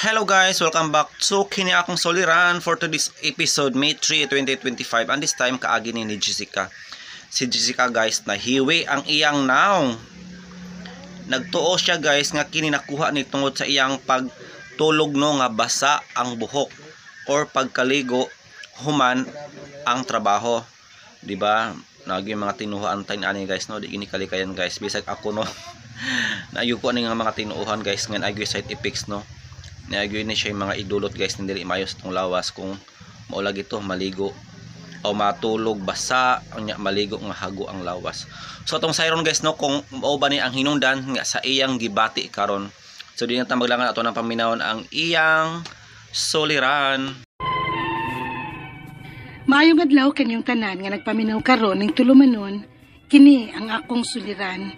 Hello guys! Welcome back to kini akong soliran for today's episode, May 3, 2025. And this time, kaagi ni Jessica. Si Jessica guys, nahiwi ang iyang naong. Nagtuo siya guys nga kini nakuha ni tungod sa iyang pagtulog no nga basa ang buhok or pagkaligo human ang trabaho. 'Di ba? Nagi mga tinuhan tayo ani guys no, di gini kalikayan guys. Bisag ako no. Naayuko ani nga mga tinuohan guys ngan ay side effects no. Niagyoy ni siya yung mga idulot guys na dili maayos itong lawas kung maulag ito maligo o matulog basa unya maligo nga hago ang lawas. So atong sayron guys no, kung mao ba ni ang hinungdan nga sa iyang gibati karon. So di na ta maglangan, ato nang paminawon ang iyang soliran. Maayong adlaw kanyong tanan nga nagpaminaw karon ning tulumanon, kini ang akong suliran.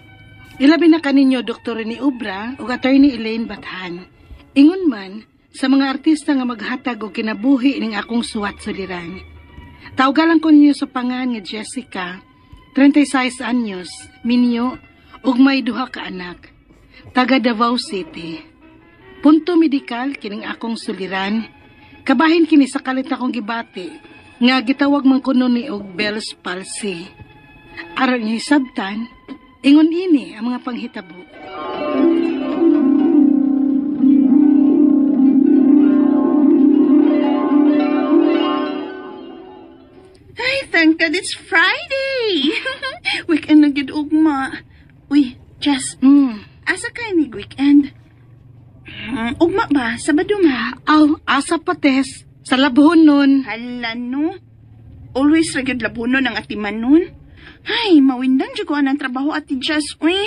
Ilabi na kaninyo Dr. Rene Obra ug Attorney Elaine Bathan. Ingon man sa mga artista nga maghatag og kinabuhi ning akong suwat suliran. Tawgalan ko ninyo sa pangan nga Jessica, 36 anyos, minyo ug may duha ka anak. Taga Davao City. Punto medikal kining akong suliran. Kabahin kini sa kalit akong gibati nga gitawag man kuno ni og Bell's palsy. Aron niyo sabtan, ingon ini ang mga panghitabo. Ay, thank God it's Friday! Weekend na gyud ugma. Uy, Jess, asa kay ni weekend? Ugma ba? Sabado ma? Aw, asa pa Tess, sa labhon nun. Hala no. Always ra gyud labunon ang atiman nun. Ay, mawindang jud ko anang trabaho ati Jess, uy.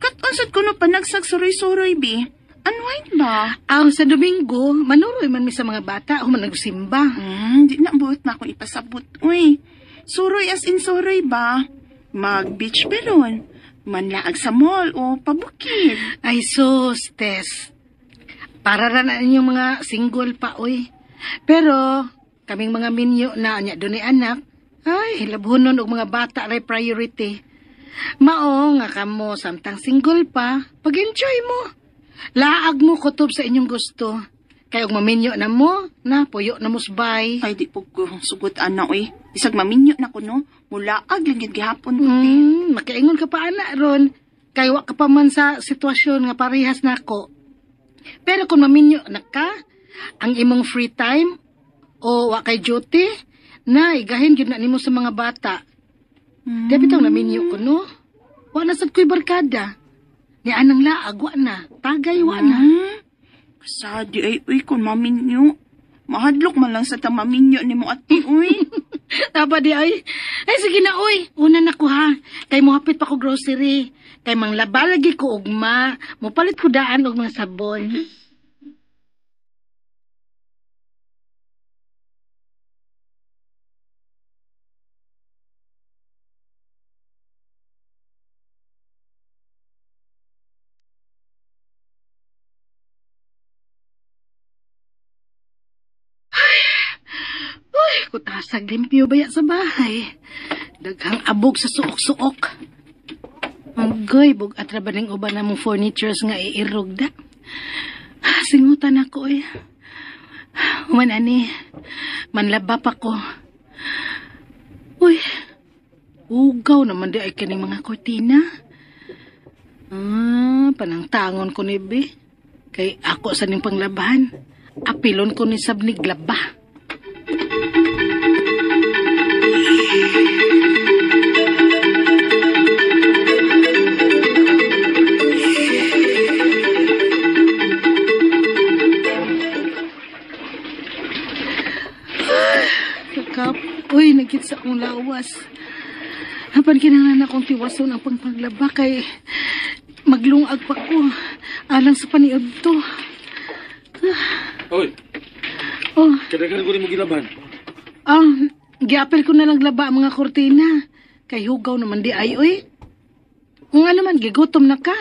Kat-on sad kuno panagsag suroy-suroy bi. Unwind ba? Aw, sa Domingo, manuroy man mi sa mga bata human nagsimba. Di na buot na akong ipasabot, uy. Suroy as in suroy ba? Mag-beach peron. Manlaag sa mall o pabukid. Ay sus, Tess. Para ra na inyong mga single pa, uy. Pero, kaming mga minyo na anya dunay anak, ay, hilabhonon og mga bata ray priority. Mao nga kamo samtang single pa, pag-enjoy mo. Laag mo kutob sa inyong gusto. Kay og maminyo na mo, na puyo na musbay. Ay, di po ko sugot, ana, uy. Isag maminyo na ko, no? Mulaag lang yun gihapon ko, te. Makaingon ka pa ana ron. Kay wa ka pa man sa sitwasyon nga parehas nako. Pero kung maminyo na ka, ang imong free time o wa kay duty, na igahin gyud na nimo sa mga bata. Di bitaw naminyo ko no. Wa na sad ko'y barkada. Ni anang laag wa na, tagay wa na. Kasadi ay, uy, kung maminyo. Mahadlok man lang sa tang maminyo ni mo ati, uy. Taba di ay. Ay sige na oy, una na ko ha. Kay mohapit pa ko grocery. Kay manglaba lagi ko ugma, mopalit ko daan og mga sabon. Uy, kutasag limpyo baya sa bahay. Daghang abog sa suok-suok. Anggoy, bug at ra ba ning uban na mong furnitures nga iirog da. Singutan ako eh. Human ani, manlaba pa ko. Uy, ugaw naman di ay kining mga kortina. Ah, panangtangon ko ni be. Kay ako sa ning panglabahan. Apilon ko ni sabnig laba. Kakap, uy, nagkit sa akong lawas. Hapan kinahanglan akong tiwason ang pangpaglaba kay maglungag pa ko alang sa paniud to. Oy, Oh, kadaghan ko rin mo gilaban. ah, giapil ko na lang laba ang mga kortina. Kay hugaw naman di ay, uy. Kung ano man, gigutom na ka.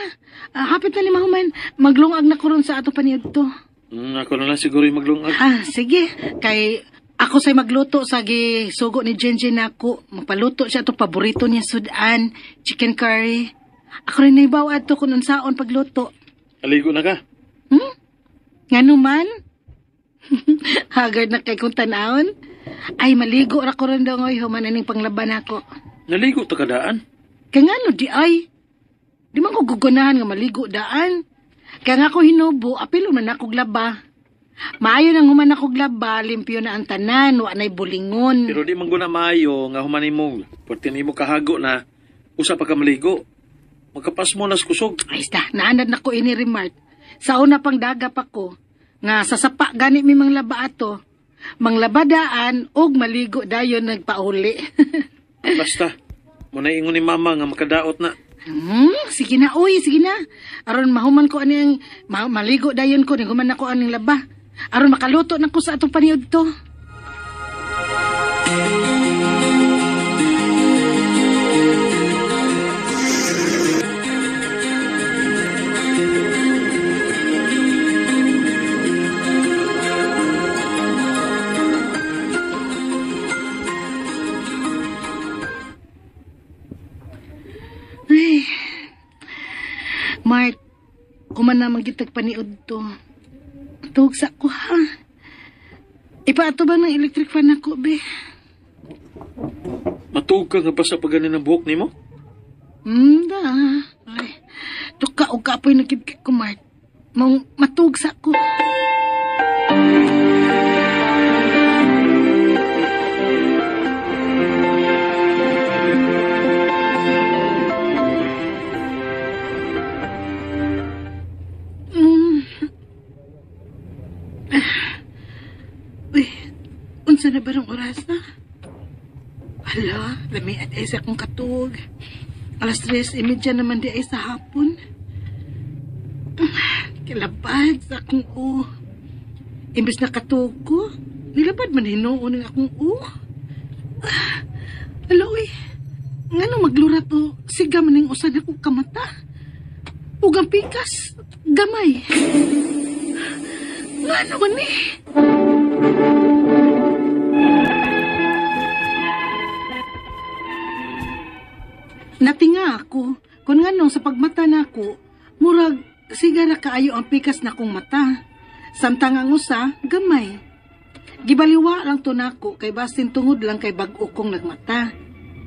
Ah, hapit na ni Mahuman, maglungag na ko ron sa ato paniud to. Ako na lang siguro yung maglungag. Ah, sige. Kay ako say magluto sa gisugo ni Jenjen nako. Magpaluto siya to paborito niya sudan, chicken curry. Ako rin naibaw adto kung unsaon pagluto. Aligo na ka. Ngano man? Haggard na kay kong tanawon. Ay, maligo ra ko ron daw ngoy, human aning panglaban ako. Naligo ta kadaan? Kaya nga no, di ay. Di man ko gugunahan nga maligo daan. Kaya nga ko hinubo, apilo man akong laba. Maayo nang human akong laba, limpyo na ang tanan, wa na'y bulingon. Pero di man guna maayo nga human nimo. Pwerte nimo kahago na usa pa ka maligo. Magkapas mo nas kusog. Ay, sta, naanad na ko ini remark. Sa una pang dagap ako, nga sasapa gani mi manglaba ato. Manglaba daan og maligo dayon nagpauli. Basta, muna ingon ni mama nga makadaot na. Sige na, uy, sige na. Aron mahuman ko aning maligo dayon ko, niguman ako aning laba. Aron makaluto na ko sa atong paniud to. Ay, Mart, kuman naman kitag paniud to. Tugsa ko ha. Ipaato ba ng electric fan ako, be? Matuog ka nga basta pag ganin ang buhok nimo? Da. Ay, tuka o kapoy na gid ko, Mart. Mong matugsa ko. Uy, unsa na ba ng oras na? Hala, lami at ay sa akong katuog. 3:30 naman di ay sa hapon. Kilabad sa akong u. Imbes na katuog ko, nilabad man hinuon ang akong u. Hala, uy, ngano maglura to, siga man ning usan akong kamata. Ug ang pikas, gamay. Ngano man ni? Natinga ako, kung nga nung sa pagmata nako, murag sigara kaayo ang pikas na kong mata. Samtang ang usa, gamay. Gibaliwa lang to nako kay basin tungod lang kay bag-o kong nagmata.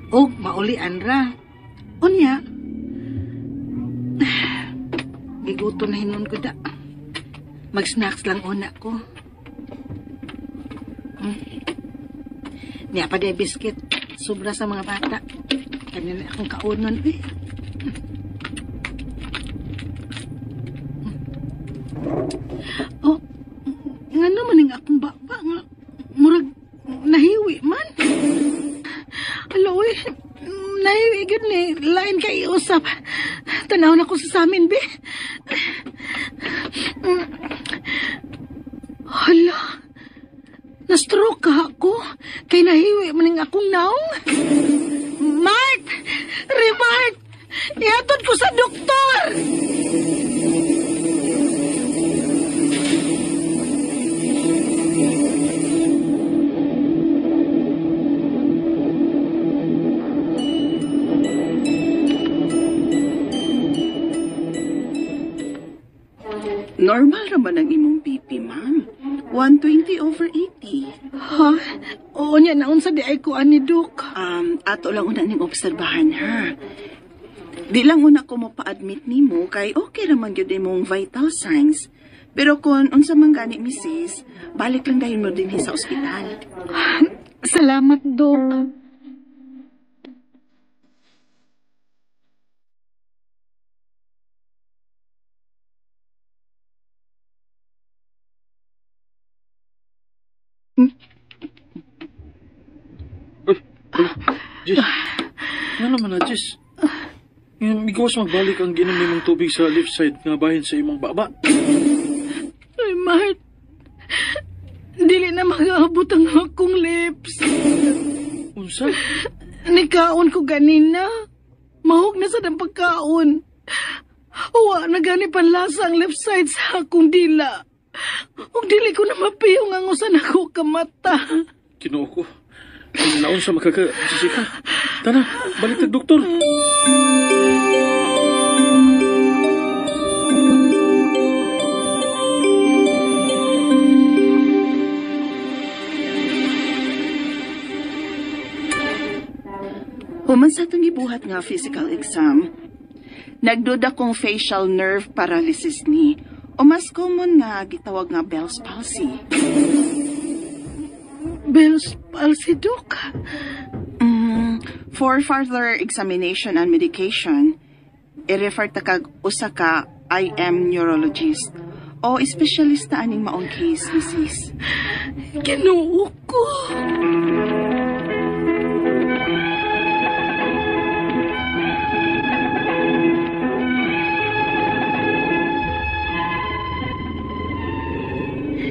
Og maulian ra. Unya, giguto na hinon ko da. Mag-snacks lang una ko. Niya pa di biscuit. Sobra sa mga bata. Kanya na akong kaunon eh. Oh, nga naman ang akong baba nga murag nahiwi man. Alo, uy, nahiwi gyud ni lain kay iusap. Tanaw na ko sa samin, be. Hala, na-stroke ka ako. Kay nahiwi man ang akong naong. Mart! Remart! Ihatod ko sa doktor! Normal raman ang imong BP, ma'am. 120/80. Ha? Oo niya, naunsa di ay ko ani, Dok. Ato lang una ning obserbahan, ha? Di lang una ko mo pa-admit nimo kay okay raman gyud imong vital signs. Pero kung unsa man gani, misis, balik lang dayon mo dinhi sa ospital. Salamat, Dok. Uy, Jess. Nga naman na, Jess. Migawas magbalik ang ginom nimong tubig sa left side nga bahin sa imong baba. Ay, Mart. Dili na mag-aabot ang akong lips. Unsa? Nikaon ko ganina. Mahog na sa dang pagkaon. Wa na gani panlasa ang left side sa akong dila. Ug dili ko na mapiyong ang usan ako kamata. Kinoo ko. Naon sa makaka, Jessica. Tara, balik tag doktor. Human sa atong gibuhat nga physical exam, nagduda kong facial nerve paralysis ni o mas common nga gitawag nga Bell's palsy. Bell's palsy, Dok. For further examination and medication, i-refer ta kag usa ka IM neurologist o espesyalista aning maong case, Mrs. Ginoo ko.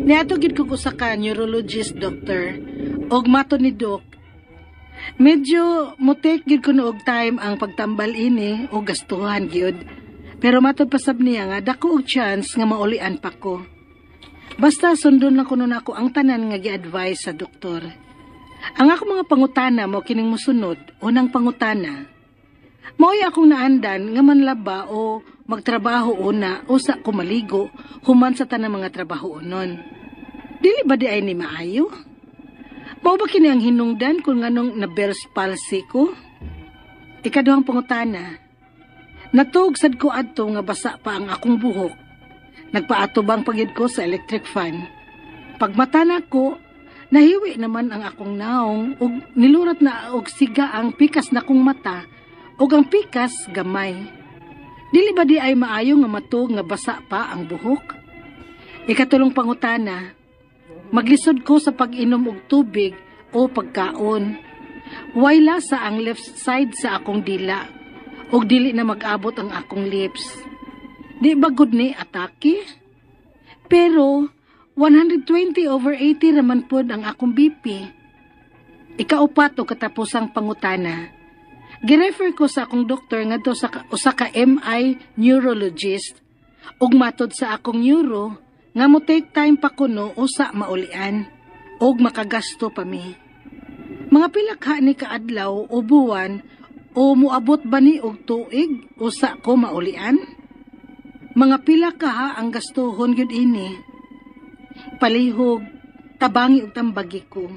Niadto gid ko usa ka neurologist, doctor. Og mato ni Doc, medyo mo-take gid kuno og time ang pagtambal ini o gastuhan gyud. Pero matod pasab niya nga dako og chance nga maulian pa ko. Basta sundon lang kuno nako ang tanan nga gi-advise sa doktor. Ang ako mga pangutana mo kining mosunod, unang pangutana. Mao'y akong naandan nga manlaba o magtrabaho una usa ko maligo human sa tanang mga trabaho unon. Dili ba di ay ni maayo? Mao ba kini ang hinungdan kung nganong na Bell's palsy ko? Ikaduhang pangutana. Natuog sad ko adto nga basa pa ang akong buhok. Nagpaatubang pagid ko sa electric fan. Pagmata na ko, nahiwi naman ang akong naong ug nilurat na og siga ang pikas na kong mata ug ang pikas gamay. Dili ba di ay maayo nga matuog nga basa pa ang buhok? Ikatulong pangutana, maglisod ko sa pag-inom og tubig o pagkaon. Way lasa ang left side sa akong dila ug dili na mag-abot ang akong lips. Di ba good ni atake? Pero 120/80 raman pod ang akong BP. Ikaupat o katapusang pangutana. Girefer ko sa akong doktor ngadto sa usa ka MI neurologist ug matod sa akong neuro nga mo take time pa kuno usa maulian ug makagasto pa mi. Mga pila ka ni kaadlaw o buwan o moabot ba ni og tuig usa ko maulian? Mga pila ka ha ang gastuhon gyud ini. Palihog, tabangi og tambagi ko.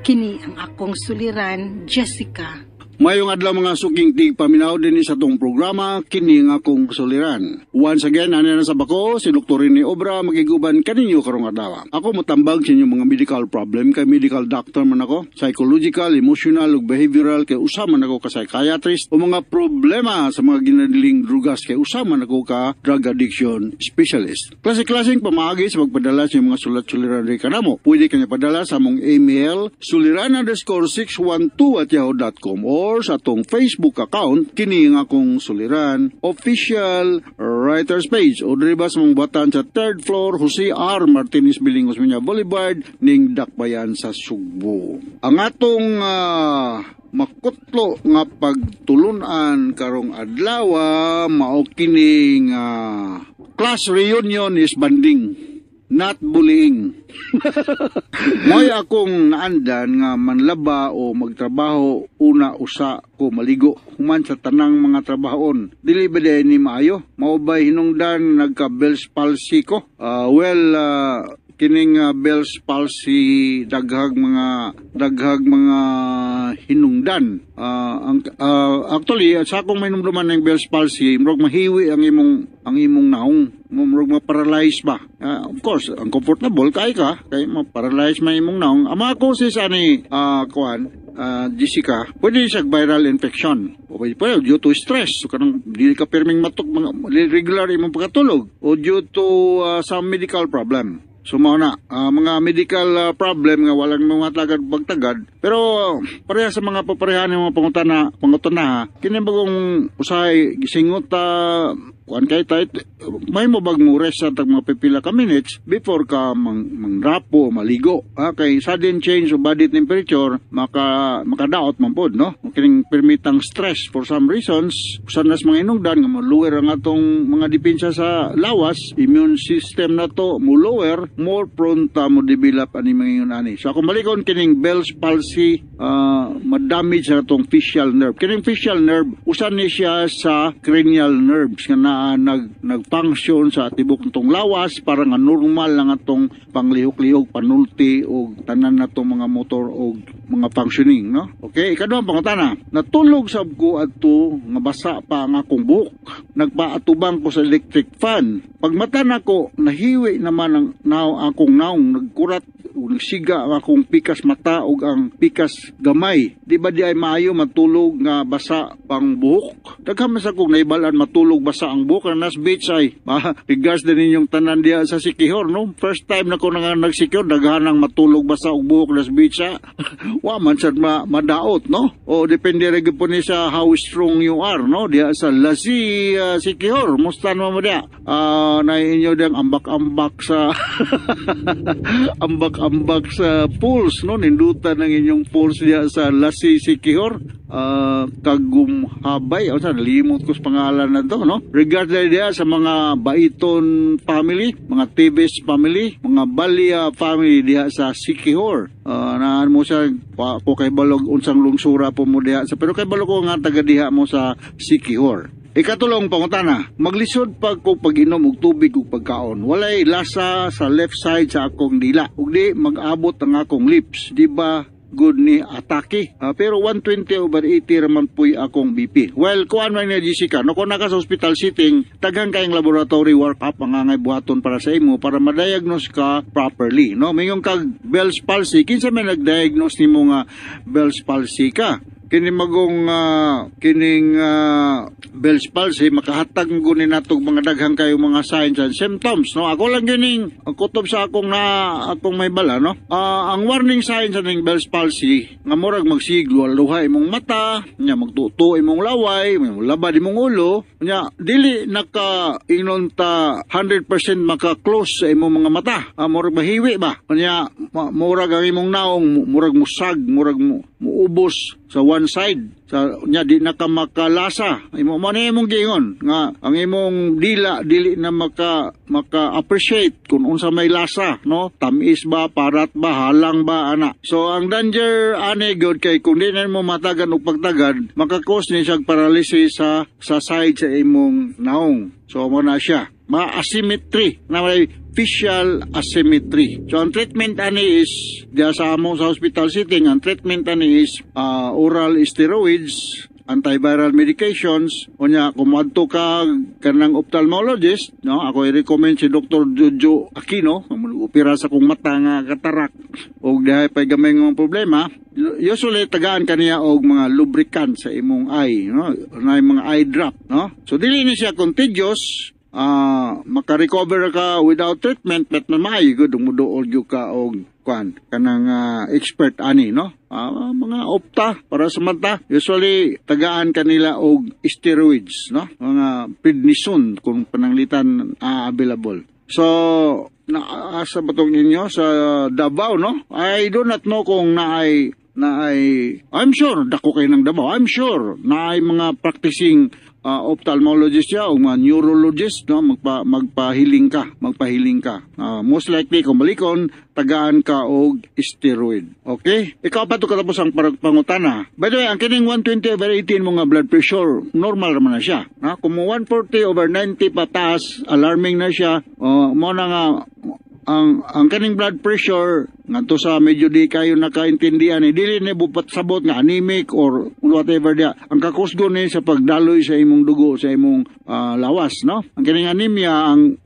Kini ang akong suliran, Jessica. Mayong adlaw mga suking tig paminaw din sa tong programa kini nga akong suliran. Once again, ani na sa bako si Dr. Rene Obra makiguban kaninyo karong adlaw. Ako motambag sa inyong mga medical problem kay medical doctor man ako, psychological, emotional ug behavioral kay usa man ako ka psychiatrist o mga problema sa mga ginadiling drugas kay usa man ako ka drug addiction specialist. Klase-klaseng pamaagi sa pagpadala sa inyong mga sulat-suliran rin kanamo. Pwede kanya padala sa among email suliran_612@yahoo.com or sa atong Facebook account kini nga akong suliran official writers page o diri ba sa mong batan sa third floor Jose R. Martinez Building, Osmeña Boulevard ning Dakbayan sa Sugbo. Ang atong makutlo nga pagtulunan karong adlaw mao kining class reunion is bonding, not bullying. Mo'y akong naandan nga manlaba o magtrabaho una usa ko maligo human sa tanang mga trabahoon. Dili ba diay ni maayo? Mao ba'y hinungdan nagka Bell's palsy ko? Well, kining Bell's palsy daghag mga hinungdan. Ang actually sa akong mainumduman ng Bell's palsy, murag mahiwi ang imong naong, murag ma-paralyze ba. Of course, uncomfortable kay ka kay ma-paralyze man imong naong. Ang mga causes ani kuan Jessica, pwede siya viral infection. O pwede pa due to stress. So, kanang dili ka pirming matok, mga, regular imong pagkatulog. O due to some medical problem. So mao na, mga medical problem nga walang mga tagad pagtagad. Pero pareha sa mga paparehan ng mga pangutana ha. Kini bagong usahay gisingot ta kuan kay tay may mo bag mo rest sa tag mga pipila ka minutes before ka mangrapo maligo ha, kay sudden change of body temperature makadaot man pod, no? Kining permitang stress for some reasons usan nas mga inungdan nga mo-lower ang atong mga depensa sa lawas, immune system na to mo lower, more prone ta mo develop ani mga ingon ani. So akong balikon kining Bell's palsy, ma-damage sa atong facial nerve. Kining facial nerve usan ni siya sa cranial nerves nga naa nag-function sa tibok natong lawas para nga normal lang atong panglihok-lihok, panulti og tanan natong mga motor og mga functioning, no? Okay, ikaduhang pangutana. Natulog sab ko adto nga basa pa ang akong buhok. Nagpaatubang ko sa electric fan. Pagmata nako, nahiwi naman ang akong naong, nagkurat ug nagsiga ang akong pikas mata ug ang pikas gamay. Di ba diay maayo matulog nga basa pang buhok? Daghan man sa kong naibalan matulog basa ang buhok na nas beach ay. Regards din ninyong tanan diha sa Siquijor, no? First time na ko nga nagsikihor, daghan ang matulog basa og buhok nas beach ha. Wa man sad madaot, no? O depende ra gyud po ni sa how strong you are, no? Diha sa Lasi Siquijor, musta naman mo diha? Na inyo diyang ambak-ambak sa ambak-ambak sa pools, no? Nindutan ang inyong pools diha sa Lasi Siquijor, Kagumhabay o sa limot ko sa pangalan na to, no? Regardless diha sa mga Baiton family, mga Tibes family, mga Balia family diha sa Siquijor, naan mo sa pa, ko kay balog unsang lungsura po mo diha sa, pero kay balog ko nga taga diha mo sa Siquijor. Ikatulong pangutana, maglisod pag ko pag-inom og tubig ug pagkaon. Walay lasa sa left side sa akong dila. Ug di mag-abot ang akong lips. Di ba gud ni atake? Pero 120 over 80 raman puy akong BP. Well, kuan man ni Jessica, no, kung naka sa hospital sitting, daghan kayong laboratory work up ang angay buhaton para sa imo para ma-diagnose ka properly, no? Mingon kag Bell's palsy, kinsa may nag-diagnose nimo nga Bell's palsy ka? Kini magong kining Bell's palsy makahatag mo ni natog mga daghang kayo mga signs and symptoms, no? Ako lang gining ang kutob sa akong na akong may bala, no? Ang warning signs aning Bell's palsy nga murag magsiglo luha imong mata nya, magtuto imong laway, labad imong ulo nya, dili naka ingnon ta 100% maka-close sa imong mga mata, murag mahiwi ba nya, murag ang imong naong murag musag, murag muubos sa one side sa nya, di na ka makalasa imo mo na imong giingon nga ang imong dila dili na maka maka appreciate kung unsa may lasa, no? Tamis ba, parat ba, halang ba ana. So ang danger ani gud kay kung di na mo matagan og pagtagad, maka-cause ni siya paralysis sa side sa imong naong. So mo na siya ma-asymmetry na may facial asymmetry. So ang treatment ani is diya sa amo sa hospital setting, ang treatment ani is oral steroids, antiviral medications. Unya kung moadto ka kanang ophthalmologist, no, ako i-recommend si Dr. Jojo Aquino, opera sa kong mata nga katarak og dihay pay gamay nga mga problema. Usually tagaan kaniya og mga lubricant sa imong eye, no, na mga eye drop, no? So dili ni siya contagious, maka-recover ka without treatment, but maayo gud muduol gyud ka og kuan kanang expert ani, no? Mga opta para sa mata, usually tagaan kanila og steroids, no, mga prednisone kung pananglitan available. So naasa ba tong inyo sa Davao, no? I do not know kung naay naay I'm sure dako kay ng Davao. I'm sure naay mga practicing ophthalmologist siya o mga neurologist, no? Magpahiling ka, magpahiling ka. Most likely kung balikon tagaan ka og steroid. Okay, ikaw pa to katapos ang pangutana. By the way, ang kining 120 over 18 mo nga blood pressure, normal raman na siya, ha? Kung mo 140 over 90 pataas, alarming na siya. Mo na nga ang kaning blood pressure ngadto sa medyo di kayo nakaintindihan eh, dili ni bupat sabot nga anemic or whatever dia. Ang kakusgon ni sa pagdaloy sa imong dugo sa imong lawas, no? Ang kining anemia, ang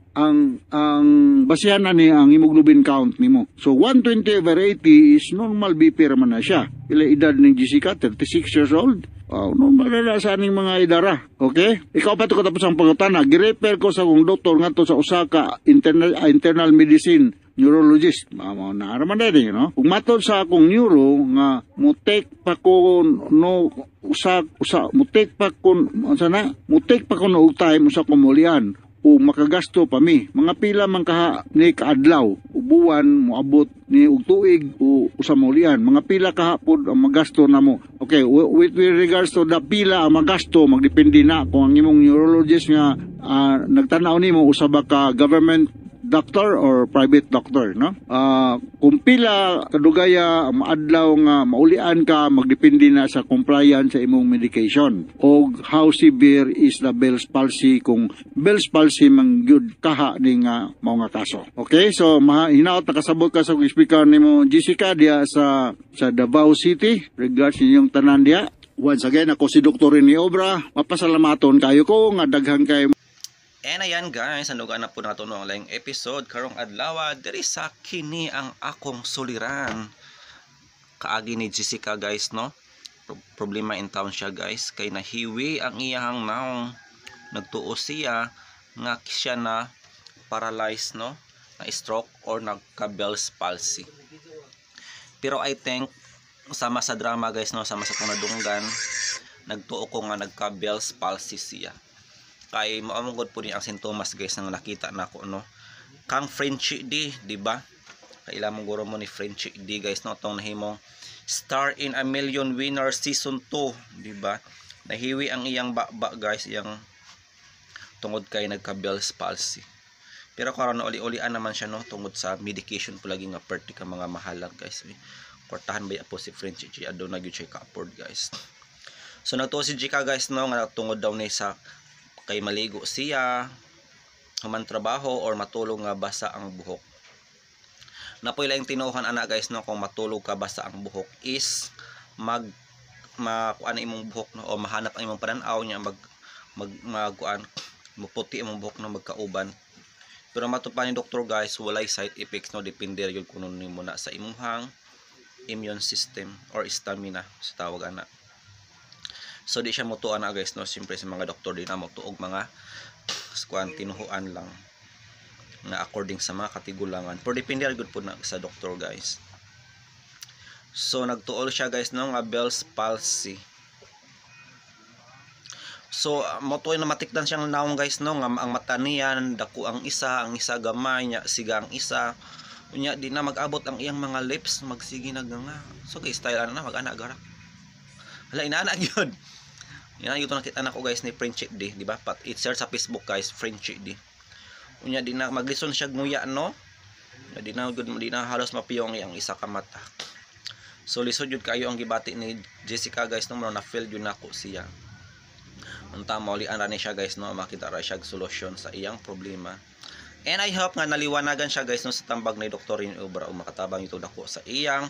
basihan na ni ang hemoglobin count nimo. So 120 over 80 is normal BP raman na siya. Ila edad ni Jessica, 36 years old. Oh, normal na sa aning mga idara. Okay? Ikaw pa to katapos ang pangutana. Girefer ko sa akong doktor ngadto sa usa ka internal medicine neurologist. Mao na raman din, no? Kung matod sa akong neuro nga mo-take pa ko no usa usa mo-take pa ko unsa na? Mo-take pa ko no og time usa ko mulian o makagasto pa mi. Mga pila man kaha ni kaadlaw o buwan moabot ni og tuig o usa maulian? Mga pila kaha pod ang magasto namo? Okay, with regards to the pila ang magasto, magdepende na kung ang imong neurologist nga nagtanaw nimo usa ba ka government doctor or private doctor, no? Kung pila kadugaya ang maadlaw nga maulian ka, magdepende na sa compliance sa imong medication og how severe is the Bell's palsy, kung Bell's palsy man gyud kaha ni nga mao nga kaso. Okay, so hinaot nakasabot ka sa speaker nimo, Jessica, diya sa Davao City. Regards inyong tanan diya. Once again, ako si Dr. Rene Obra. Mapasalamaton kayo ko nga daghan kay And ayan guys, anuga na po nato no ang laing episode karong adlaw diri sa "Kini ang Akong Suliran". Kaagi ni Jessica guys, no. Problema in town siya guys, kay nahiwi ang iyahang naong. Nagtuo siya nga siya na paralyzed, no, na stroke or nagka Bell's palsy. Pero I think sama sa drama guys, no, sama sa itong nadunggan, nagtuo ko nga nagka Bell's palsy siya kay mao man gud po ni ang sintomas guys nga nakita nako, no, kang Frenchie D, di ba? Kaila mo guro mo ni Frenchie D guys, no, tong nahimong Star in a Million winner season 2, di ba? Nahiwi ang iyang baba guys, iyang tungod kay nagka Bell's palsy. Pero karon uli-ulian naman siya, no, tungod sa medication po lagi nga perti ka mga mahalag guys eh. Kwartahan ba po si Frenchie G, aduna gyud siya ka-afford guys. So nagtuo si Jika guys, no, nga tungod daw ni sa kay maligo siya human trabaho or matulog nga basa ang buhok. Napoy laing tinuohan ana guys, no, kung matulog ka basa ang buhok is mag makuan imong buhok, no, o mahanap ang imong panan-aw niya, mag mag magkuan, muputi imong buhok, no, magkauban. Pero mato pa ni doktor guys, walay side effects, no, depende ra gyud kuno nimo na sa imuhang immune system or stamina sa tawag ana. So di siya mutuan na guys, no, siyempre sa mga doktor di na motuog mga kuan, tinuhuan lang na according sa mga katigulangan, pero depende ra gud po na sa doktor guys. So nagtuol siya guys, no, nga Bell's palsy. So mo to na matikdan siyang naong guys, no, nga ang mata niya dako ang isa gamay niya, siga ang isa. Unya di na mag-abot ang iyang mga lips, magsige na nga. So kay style ana na mag-ana gara. Hala, inaana gyud. Yan yung nakita nako guys ni Frenchie D, di ba? Pat i-search sa Facebook guys, Frenchie D. Unya di na maglison siya nguya, no. Unya di na gud, di na halos mapiyong ang isa ka mata. So lisod jud kayo ang gibati ni Jessica guys, no, na feel jud nako siya. Unta maulian ra ni siya guys, no, makita ra siya solusyon sa iyang problema. And I hope nga naliwanagan siya guys, no, sa tambag ni Dr. Rin Obra o makatabang ito dako sa iyang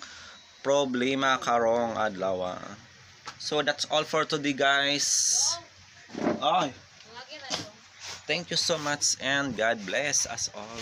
problema karong adlaw. So that's all for today guys. Ay. Thank you so much and God bless us all.